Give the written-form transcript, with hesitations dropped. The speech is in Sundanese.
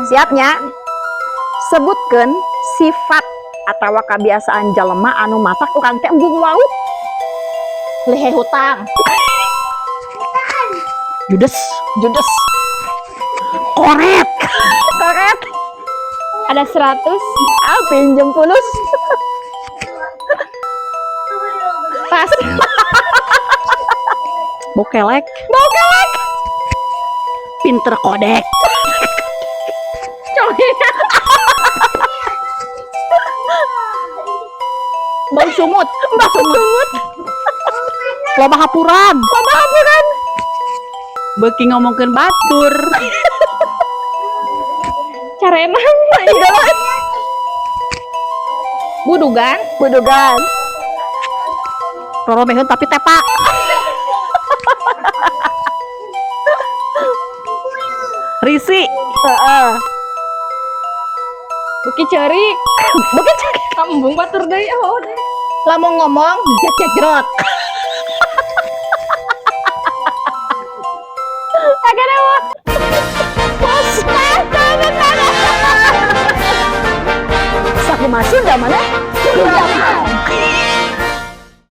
Siapnya? Sebutkeun sifat atau kebiasaan jelema anu matak urang teh embung wau. Lehe hutang. Judes. Judes. Koret. Koret. Ada 100. Ah, pinjem pulus. Pas. Bokelek. Bokelek. Pinter kodek. Bau sumut. Bau sumut. Loba hapuran. Loba hapuran. Beuki ngomongkeun batur. Carenang. Budugan. Budugan. Roromeheun tapi tepa. Risi. Heeh. Beuki ceurik. Beuki ceurik. Embung batur deui, oh deui. Lamun ngomong jet jerot. Agak dewa. Pos. Sakumaha Sunda mana? Sunda.